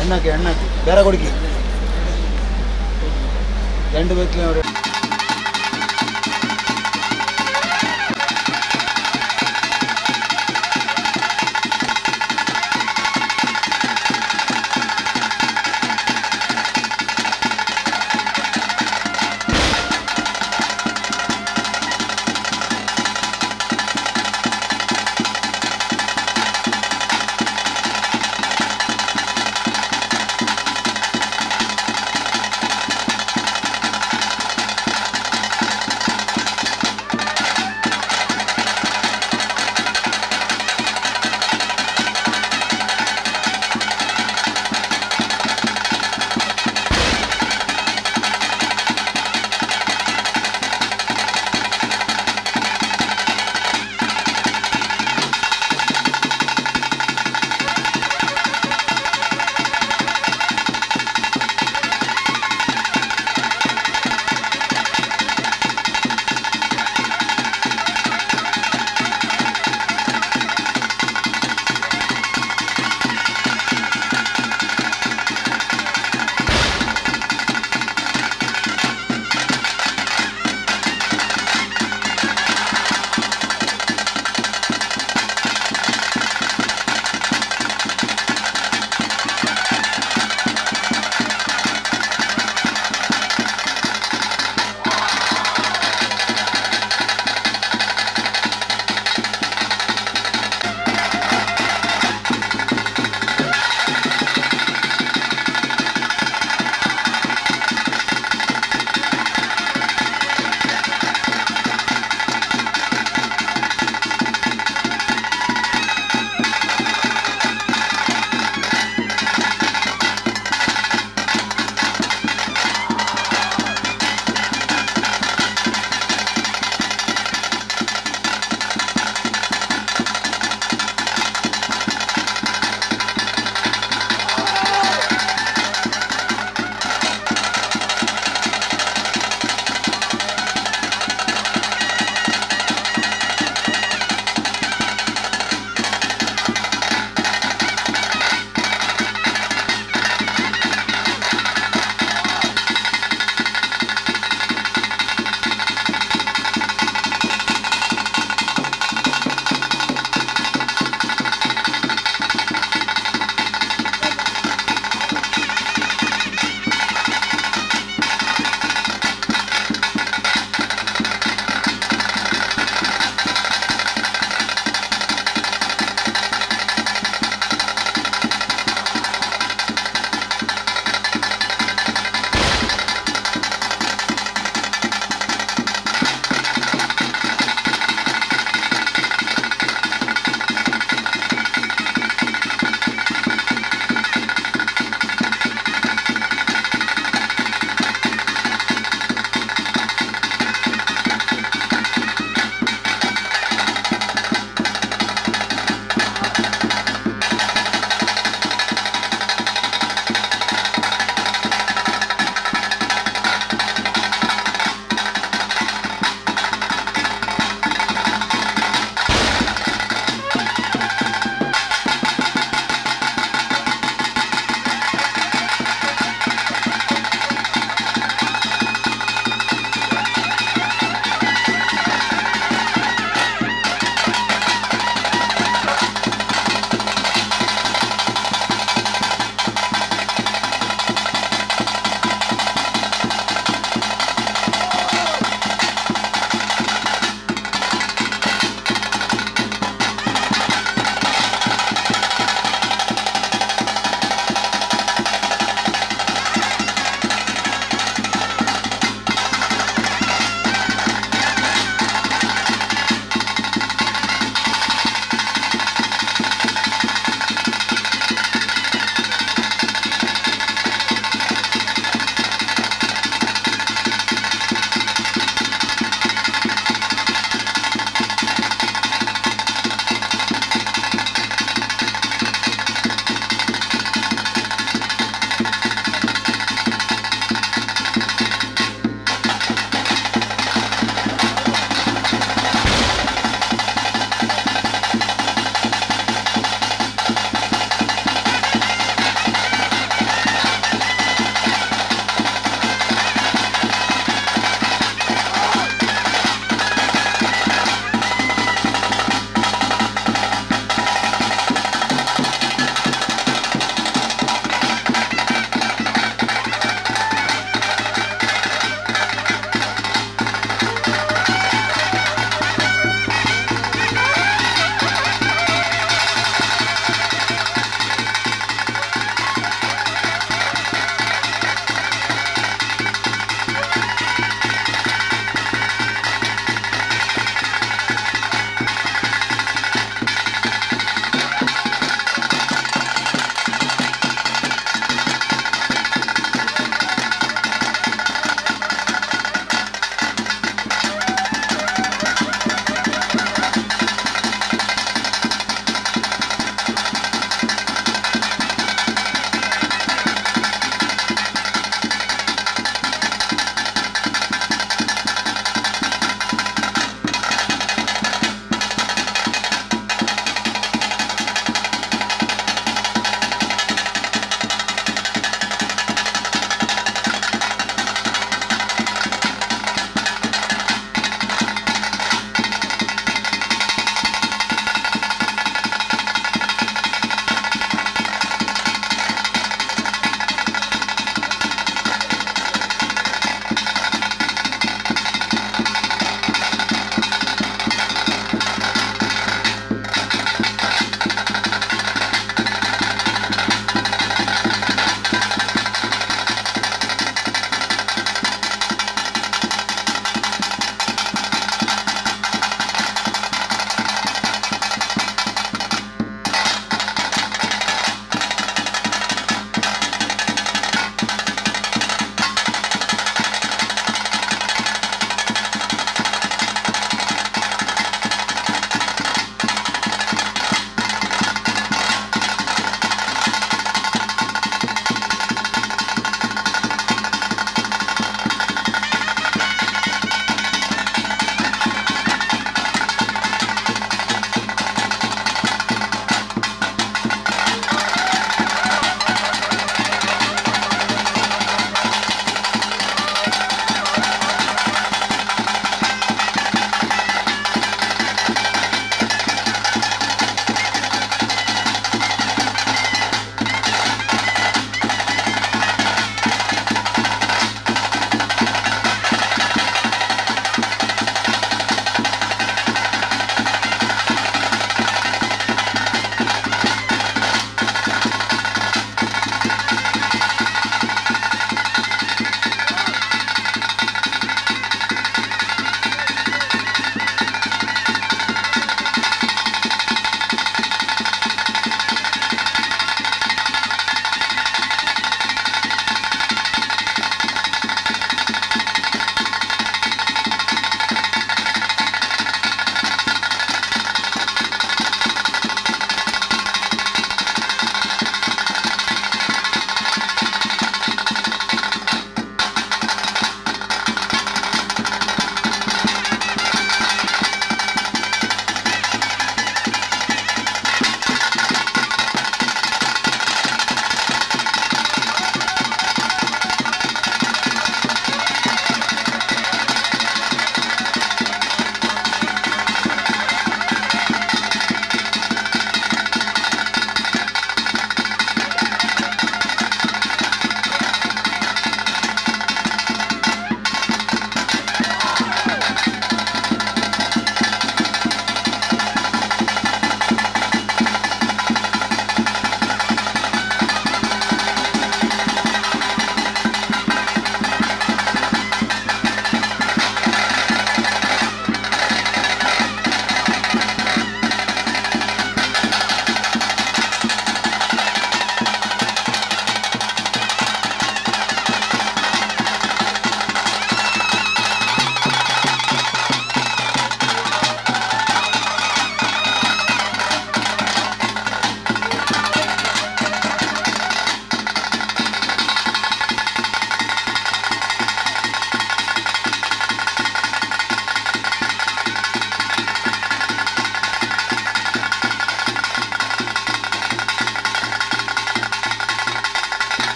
ಎಣ್ಣಾಕಿ ಎಣ್ಣಾಕಿ ಬೇರೆ ಕೊಡುಕಿ രണ്ട് വീട്ടിലും അവിടെ.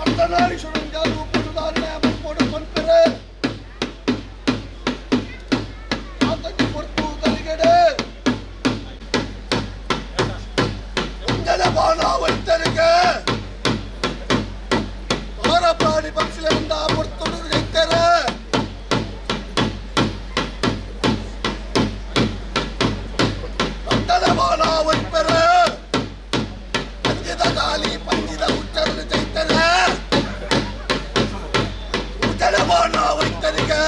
ಅರ್ಧನಾರೀಶ್ವರನ್ ರೂಪುದಾನೆ ಪೋಡು ಪನ್ಪೆರೆ ಆತಂಕಿ ಪೊರ್ತು ಕಲಿಗೆಡೆ ಉಂಜನ ಬಾಣ ವೈದ್ಯರಿಗೆ ಅವರ ಪ್ರಾಣಿ ಪಕ್ಷಿಗಳಿಂದ ಪೊರ್ತುಡು ಜೈತಾರೆ ರಕ್ತದ ಬಾಣ ವೈಪೆರೆ ಪಂಜಿದ ಗಾಲಿ ಪಂಜಿದ ಹುಚ್ಚರನ್ನು ಜೈತಾರೆ ಉಜನ ಬಾಣ ವೈದ್ಯರಿಗೆ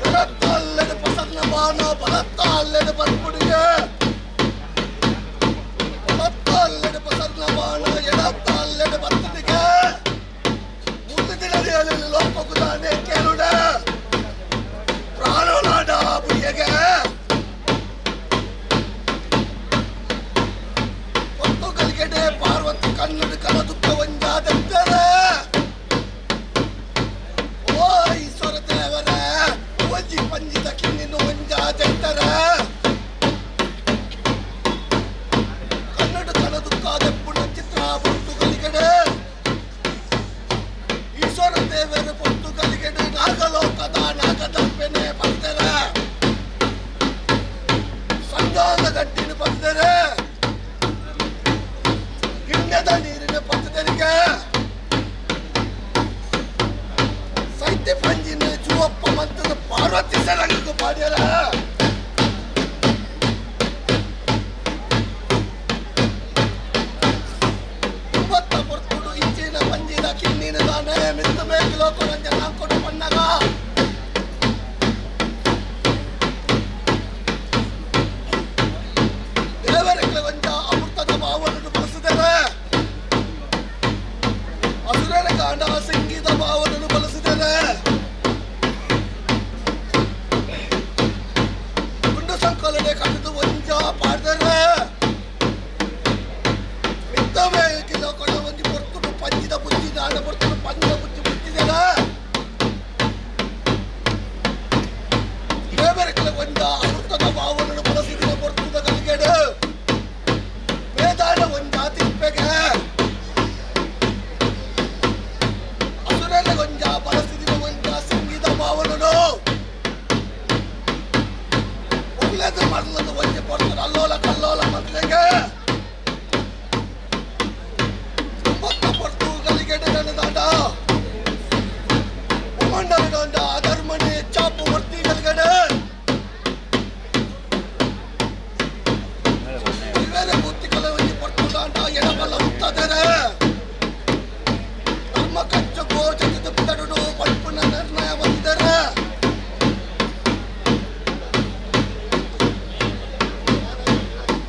ಬಲತ್ತಲ್ಲದೆ ಪ್ರಸನ್ನ ಬಾಣ ಬಲತ್ತಲ್ಲದೆ ಬರ್ಪುಡಿಗೆ ಬಲತ್ತಲ್ಲದೆ ಪ್ರಸನ್ನ ಬಾಣ ಎಡತ್ತಲ್ಲದೆ ಬರ್ತನಿಗೆ ಮುಂದಿನ ದಿನದಲ್ಲಿ ಲೋಕಗುದಾನೆ ಕೇಳುಡ ಪ್ರಾಣನಾಡ ಬುಡಿಯಗೆ ಹೊತ್ತು ಕಲಿಗೆಡೆ ಪಾರ್ವತಿ ಕನ್ನಡ ಕಲ ದುಃಖ ಒಂಜಾದೆತ್ತರೆ ಓ ಈಶ್ವರ ದೇವರೇ ಒಂಜಿ ಪಂಜಿದ ಕಿನ್ನಿನ ಒಂಜಾದೆತ್ತರೆ ಕನ್ನಡ ಕಲ ದುಃಖ ದೆಪ್ಪುಣ ಚಿತ್ರ ಪೊತ್ತು ಕಲಿಗೆಡೆ ಈಶ್ವರ ದೇವರ ಪೊತ್ತು ಕಲಿಗೆಡೆ ನಾಗಲೋಕದ ನಾಗದರ್ಪೆನೆ ಬರ್ತಾರೆ ಸಂಜಾದ ಗಟ್ಟಿನ ಬರ್ತಾರೆ ಗಿಣ್ಣದ ನೀರಿನ ಪಕ್ಕದರಿಗೆ ಸೈತ್ಯ ಪಂಜಿನ ಜುವಪ್ಪ ಮಂತ್ರದ ಪಾರ್ವತಿ ಸರಂಗಕ್ಕೆ ಪಾಡ್ಯಾರ ಒಂಬತ್ತ ಪೊರ್ತುಡು ಇಂಚಿನ ಪಂಜಿನ ಕಿನ್ನಿನ ದಾನೆ ಮಿತ್ತ ಮೇಗಿಲೋ ಕೊರಂಜ ಕೊಡು ಪಣ್ಣಗ ದೇವರ ಕೊಂಚ ಅಮೃತದ ಭಾವನನ್ನು ಬಳಸಿದರೆ ಅಸುರರ ಕಾಂಡ ಸಂಗೀತ ಭಾವನನ್ನು ಬಳಸಿದರೆ ಗುಂಡು ಸಂಕಲನೆ ಕಟ್ಟಿದು ಒಂಜ ಪಾಡ್ದರೆ ಮಿತ್ತ ಮೇಗಿಲೋ ಕೊಡ ಒಂಜಿ ಪೊರ್ತುಡು ಪಂಜಿದ ಬುದ್ಧಿ ನಾಡ ಪೊರ್ತುಡು ಪಂಜ ಬುದ್ಧಿ ಬುದ್ಧಿದೆಲ್ಲ ದೇವರ ಕೊಂಚ ಅಮೃತದ ಭಾವನನ್ನು ಬಳಸಿದ ಪೊರ್ತುದ ಕಲಿಗೆಡು ವೇದಾನ ಒಂಜ ತಿಪ್ಪೆಗೆ ಅಸುರರ ಗೊಂಜ ಬಳಸಿದ ಒಂಜ ಸಂಗೀತ ಭಾವನನು ಒಳ್ಳೆದು ಮರಲದು ಒಂಜೆ ಪೊರ್ತುಡು ಅಲ್ಲೋಲ ಕಲ್ಲೋಲ ಮಂತ್ರಿಗೆ ಒಂಬತ್ತ ಪೊರ್ತು ಕಲಿಗೆಡೆ ದಾಂಡ ಉಮಂಡಲ ದಾಂಡ ಅಧರ್ಮನೆ ಚಾಪು ವರ್ತಿ ಕಲಿಗೆಡೆ ಬೇರೆ ಬುದ್ಧಿ ಕಲವಲ್ಲಿ ಪೊರ್ತು ದಾಂಡ ಎಡಬಲ ಉತ್ತದರೆ ಧರ್ಮ ಕಚ್ಚ ಗೋಚರಿತ ಬಿಡಡು ಪಲ್ಪುನ ನಿರ್ಣಯ ಬಂದಿದ್ದಾರೆ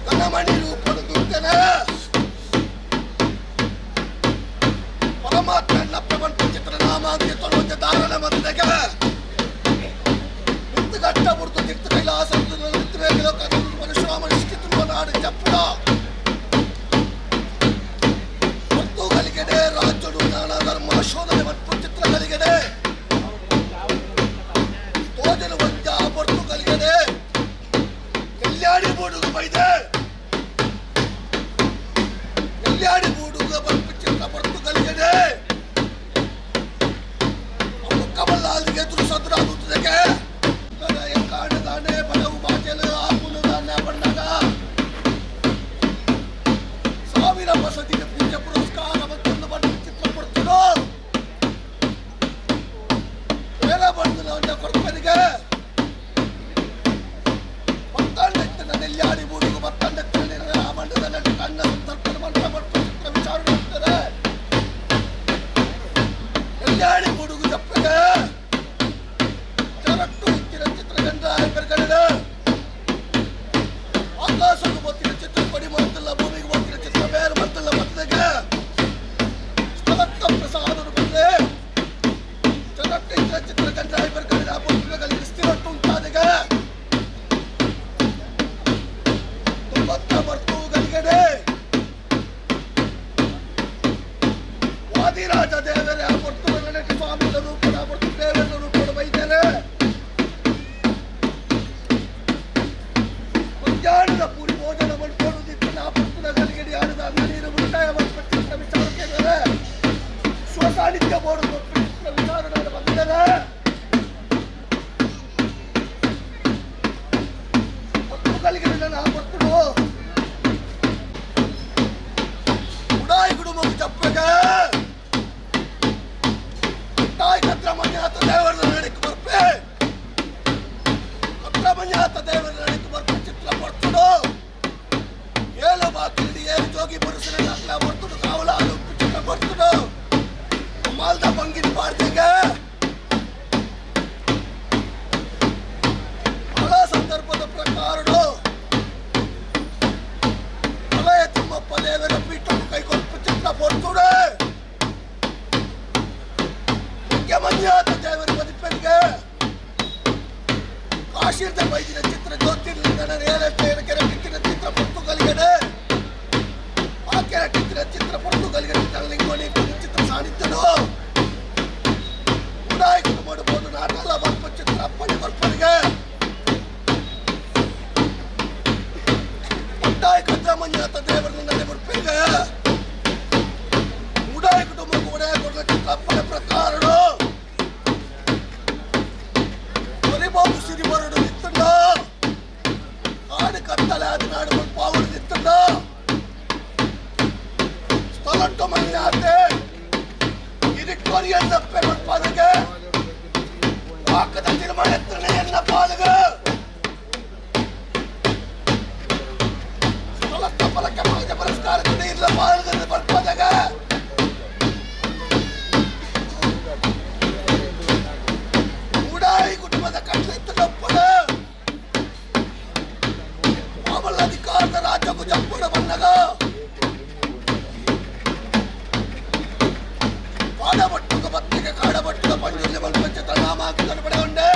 ಕನಮಣಿ ರೂಪಡು ದುರ್ತನೆ ಪರಮಾತ್ಮ ಪ್ರಪಂಚ ಚಿತ್ರನಾಮಾಂಕಿತ ಧಾರಣ ಬಂದಿದೆ ಮಿತ್ತು ಗಟ್ಟ ಬುಡ್ತು ತಿರ್ತು ಕೈಲಾಸ ಪರಶುರಾಮ ನಿಷ್ಕಿತುರುವ ನಾಡು ಚಪ್ಪುಡ ಪೊರ್ತು ಕಲಿಗೆಡೆ ರಾಜ್ಯಡು ಜ್ಞಾನ ಧರ್ಮ ಶೋಧನೆ ಮತ್ತು ಚಿತ್ರ ಕಲಿಗೆಡೆ ತೋಜಲು ವಂಜ ಪೊರ್ತು ಕಲಿಗೆಡೆ ಕಲ್ಯಾಣಿ ಬೂಡುಗು ಬೈದೆ ಕಲ್ಯಾಣಿ ಬೂಡುಗ ಬರ್ಪು ಚಿತ್ರ ಪೊರ್ತು ಕಲಿಗೆಡೆ ಕಮಲಾಲಿಗೆ ದುರುಸದುರಾಗುತ್ತದಕ್ಕೆ ಕಾಣದಾನೆ ಬಡವು ಬಾಚಲು ಆಪುನದಾನೆ ಬಣ್ಣಗ ಸಾವಿರ ಬಸದಿಗೆ ಪೂಜೆ ಪುರಸ್ಕಾರ ಮತ್ತೊಂದು ಬಣ್ಣ ಚಿತ್ರ ಕೊಡ್ತದೋ ಬೇರೆ ಬಣ್ಣದ ಕೊಡ್ಪನಿಗೆ ಮತ್ತಂಡೆತ್ತಿನ ನೆಲ್ಯಾಡಿ ಬೂಡುಗು ಮತ್ತಂಡೆತ್ತಿನ ರಾಮಣ್ಣದ ನಡು ಕಣ್ಣ ಸಂತರ್ಪಣ ಮಂತ್ರ ಪಡ್ಪ ಚಿತ್ರ ವಿಚಾರ ಮಾಡ್ತಾರೆ ನೆಲ್ಯಾಡಿ ಬೂಡುಗು ಜಪ್ಪಗೆ ಚರಟ್ಟು ಇತ್ತಿನ ಚಿತ್ರಗಂಡ ಬೆರ್ಗಡೆ ಆಕಾಶಕ್ಕೆ ಗೊತ್ತಿನ ಚಿತ್ರ ಕೊಡಿ ಮಂತಿಲ್ಲ ಭೂಮಿಗೆ ಗೊತ್ತಿನ ಚಿತ್ರ ಬೇರೆ ಮಂತಿಲ್ಲ ಮತ್ತಗೆ ಸ್ಥಳತ್ತ ಪ್ರಸಾದ ಬಂದೆ ಚರಟ್ಟು ಇತ್ತಿನ ಚಿತ್ರಗಂಡ ಬೆರ್ಗಡೆ ಪುಸ್ತಕಗಳಿಗೆ ಸ್ಥಿರಟ್ಟು ಉಂಟಾದೆಗೆ ತುಂಬತ್ತ ಬರ್ತು ಗಲಿಗಡೆ ವಾದಿರಾಜ ದೇವರೇ ಪೊರ್ತು ವೆಂಕಟೇಶ ಸ್ವಾಮಿಗಳ ರೂಪದ ಪೊರ್ತು ದೇವರ ರೂಪದ ಬೈದರೆ ಮಧ್ಯಾಹ್ನದ ಪೂರಿ ಭೋಜನ ಮಾಡ್ಕೊಳ್ಳುದಿತ್ತು ನಾ ಪೊರ್ತುನ ಗಲಿಗಡಿ ಆಡದ ನೀರು ಉಳಿತಾಯ ಮಾಡ್ಬಿಟ್ಟು ವಿಚಾರಕ್ಕೆ ಸಾನ್ನಿಧ್ಯ ಬೋರ್ಡ್ ವಿಚಾರಣೆ ಬಂದಿದ್ದಾರೆ. ಒತ್ತು ಕಲಿಗೆ ನಾ ಕೊಡ್ತಡು ಉಡಾಯಿ ಕುಟುಂಬ ಚಪ್ಪಗೆ ತಾಯಿ ಕತ್ರ ಮಂಜಾತ ದೇವರ ನಡಕ್ಕೆ ಬರ್ಪೆ ಕತ್ರ ಮಂಜಾತ ದೇವರ ನಡಕ್ಕೆ ಬರ್ಪೆ ಚಿತ್ರ ಬರ್ತಡು ಏಳು ಬಾಕಿಲಿ ಏಳು ಜೋಗಿ ಪುರುಷನ ದಾಖಲ ಬರ್ತಡು ಕಾವಲ ಚಿತ್ರ ಬರ್ತಡು ಮಾಲ್ದ ಬಂಗಿನ ಪಾಡ್ತೆಗೆ ಬಹಳ ಸಂದರ್ಭದ ಪ್ರಕಾರಡು ಅಲಯ ತಿಮ್ಮಪ್ಪ ದೇವರ ಪೀಠ ಕೈಗೊಲ್ಪ ಚಿತ್ರ ಬರ್ತುಡೆ ಮಂಜಾತ ದೇವರ ಬದುಪೆಗೆ ಕಾಶೀರ್ದ ವೈದ್ಯನ ಚಿತ್ರ ಜ್ಯೋತಿರ್ಲಿಂಗನ ಕೆರೆ ಕಿತ್ತಿನ ಚಿತ್ರ ಪೊರ್ತುಗಲಿಗಡೆ ಆ ಕೆರೆ ಕಿತ್ತಿನ ಚಿತ್ರ ಪೊರ್ತುಗಲಿಗಡೆ ತಳ್ಳಿಂಗೋಲಿ ಚಿತ್ರ ಸಾಣಿದ್ದನು ಉಡಾಯಿ ಮಾಡಬಹುದು ನಾಟಲ್ಲ ಬರ್ಪ ಚಿತ್ರ ಅಪ್ಪಣೆ ಬರ್ಪರಿಗೆ ಉಡಾಯಿ ಕದ್ರ ಮಂಜಾತ ದೇವರನ್ನ ನಡೆ ಬರ್ಪೆಗೆ ಉಡಾಯಿ ಕುಟುಂಬಕ್ಕೆ ಒಡೆಯ ಕೊಡಲ ಚಿತ್ರ ಅಪ್ಪಣೆ ಪ್ರಕಾರಡು ಬಾಬು ಸಿರಿ ಬರಡು ನಿತ್ತಂಡ ಕಾಡು ಕತ್ತಲೆ ಅದು ನಾಡು ಪಾವಡು ನಿತ್ತಂಡ ಸ್ಥಳಂಟು ಮಣ್ಣಾತೆ ಇರಿಕೊರಿಯನ್ನ ಪೆರಪಾದಗೆ ವಾಕದ ತಿರುಮಳೆತ್ತನೆ ಎನ್ನ ಪಾಲಗ ಸ್ಥಳತ್ತ ಫಲಕ್ಕೆ ಪಾದ ಪುರಸ್ಕಾರ ಇಲ್ಲ ಪಾಲಗ ಬರ್ಪಾದಾಗ ಉಡಾಯಿ ಕುಟುಂಬದ ಕಟ್ಲೆತ್ತದಪ್ಪಡ ಮಾಮಲ್ಲ ಅಧಿಕಾರದ ರಾಜ್ಯಕ್ಕೂ ಜಪ್ಪಡ ಬಂದಾಗ ಕಾಡಬಟ್ಟುಗ ಬತ್ತಿಗೆ ಕಾಡಬಟ್ಟುಗ ಪಂಜುರ್ಲಿ ಬಲ್ಪಂಚ ತಳಾಮಾಕಿ ಪಡೆಗೊಂಡೆ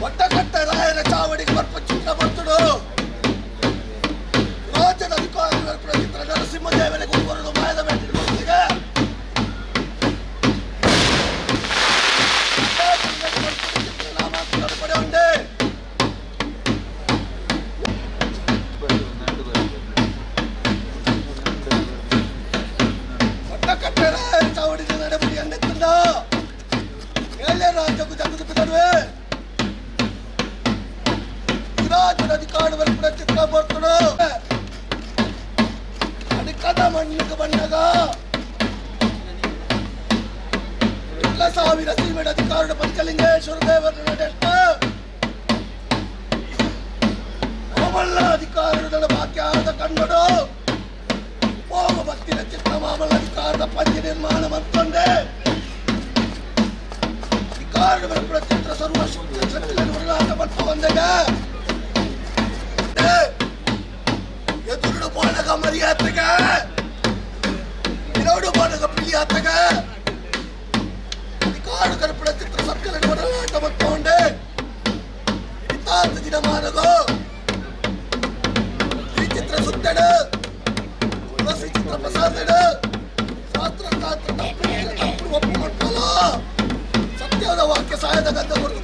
ಒಟ್ಟಕಟ್ಟ ರಾಯರ ಚಾವಡಿಗೆ ಬರ್ಪ ಚಿತ್ರ ಬರ್ತಡು ರಾಜ್ಯದ ಅಧಿಕಾರಿಗಳ ಚಿತ್ರ ನರಸಿಂಹದೇವನಿಗೆ ಬರಲು ಮಾಯದ ಬೇಟೆ ಬತ್ತಿಗೆ ಪಡೆಗೊಂಡೆ ಒಟ್ಟಕಟ್ಟ ರಾಯರ ಚಾವಡಿಗೆ ನಡೆಬಡಿ ಅನ್ನೆತ್ತಂದ ಏಳೆ ರಾಜ್ಯಕ್ಕೂ ಜಗದ ನಡುವೆ ರಾಜ್ಯದ ಅಧಿಕಾರವನ್ನು ಕೂಡ ಚಿತ್ರ ಬರ್ತಡು ಅಡಿಕದ ಮಣ್ಣಿಗೆ ಬಣ್ಣಗ ಎಲ್ಲ ಸಾವಿರ ಸೀಮೆಡ ಅಧಿಕಾರದ ಪಂಚಲಿಂಗೇಶ್ವರ ದೇವರ ನಡೆಷ್ಟ ಮಾಮಲ್ಲ ಅಧಿಕಾರದ ವಾಕ್ಯಾದ ಕನ್ನಡ ಹೋಗ ಭಕ್ತಿನ ಚಿತ್ರ ಮಾಮಲ್ಲ ಅಧಿಕಾರದ ಪಂಚ ನಿರ್ಮಾಣ ಮಂತೊಂಡೆ ಅಧಿಕಾರದ ಕೂಡ ಚಿತ್ರ ಸರ್ವ ಶಕ್ತಿಯನ್ನು ಹೊರಲಾಟ ಬರ್ಪ ಒಂದೆಗ ಎದುರು ಬಾಣಗ ಮರಿಯಾತಗ ಇರೋಡು ಬಾಣಗ ಪಿಳಿಯಾತಗ ಅಧಿಕಾರ ಕಲ್ಪನ ಚಿತ್ರ ಸಕ್ಕರೆ ಹೊರಲಾಟ ಮತ್ತೊಂಡೆ ಇತಾತ ದಿನಮಾನಗೋ ಈ ಚಿತ್ರ ಸುತ್ತಡ ತುಳಸಿ ಚಿತ್ರ ಪ್ರಸಾದಡ ಶಾಸ್ತ್ರ ಶಾಸ್ತ್ರ ತಪ್ಪು ತಪ್ಪು ಒಪ್ಪು ಮಾಡ್ತಲ್ಲ ಸತ್ಯದ ವಾಕ್ಯ ಸಾಯದ ಗದ್ದ ಕೊಡ್ತು.